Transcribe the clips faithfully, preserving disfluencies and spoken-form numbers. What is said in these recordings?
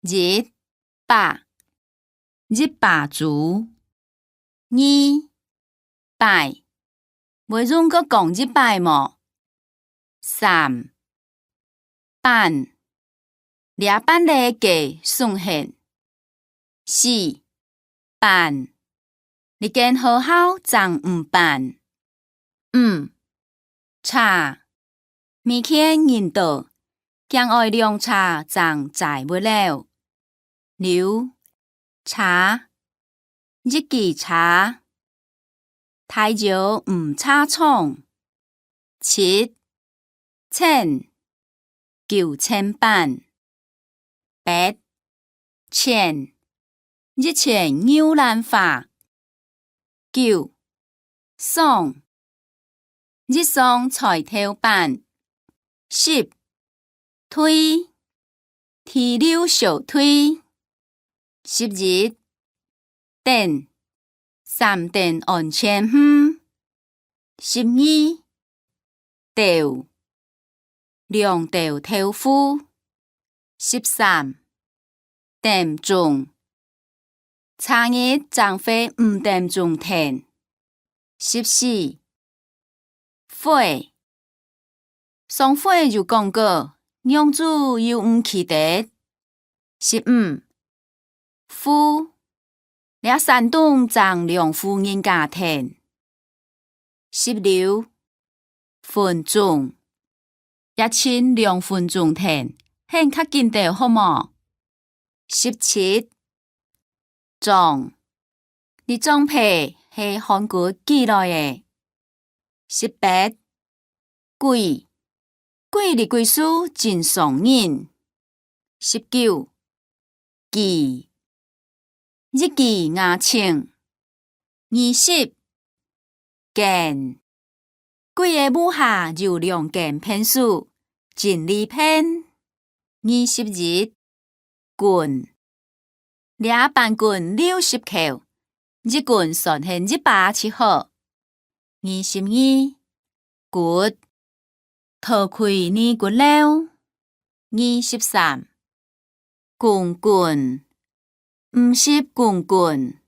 一，把，一把豬。二，擺，會用過講一擺無？三， 粄，這粄仔个送行。四，粄，這間學校正毋粄。五，車，每件人都，驚愛量車正載會了。六，車，一支車，大搖毋車衝。七，千，九千粄。八，錢，一錢牛欄花。九，爽，一爽菜頭粄。十，堆，地溜小堆。十一，等，三等安全園。十二，斗，兩斗豆腐。十三，點鐘， 昨日正會五點鐘停。十四，會，上回有講過，仰子又毋記得。十五，戶，這山頂正兩戶人家停。十六，分鐘，也盡兩分鐘停，行較緊兜好無？十七，狀，這狀皮係韓國寄來个。十八，鬼，鬼這鬼事真傷人。十九， 鋸，一鋸牙籤。二十，間，鬼个屋下有兩間便所，真利便。二十一，棍，這板棍六十箍，一棍算係一把就好。 二十二，骨，頭盔呢骨溜。二十三，公棍，五十公棍。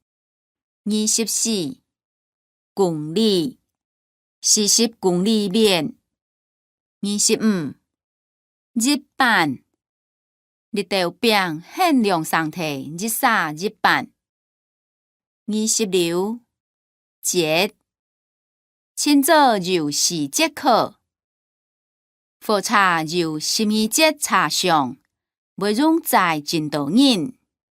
二十四，公里，四十公里遠。二十五，一粄，一斗餅，限量上忒一儕一粄。 二十六，節，清早有四節課，火車有十二節車廂，會用載真多人。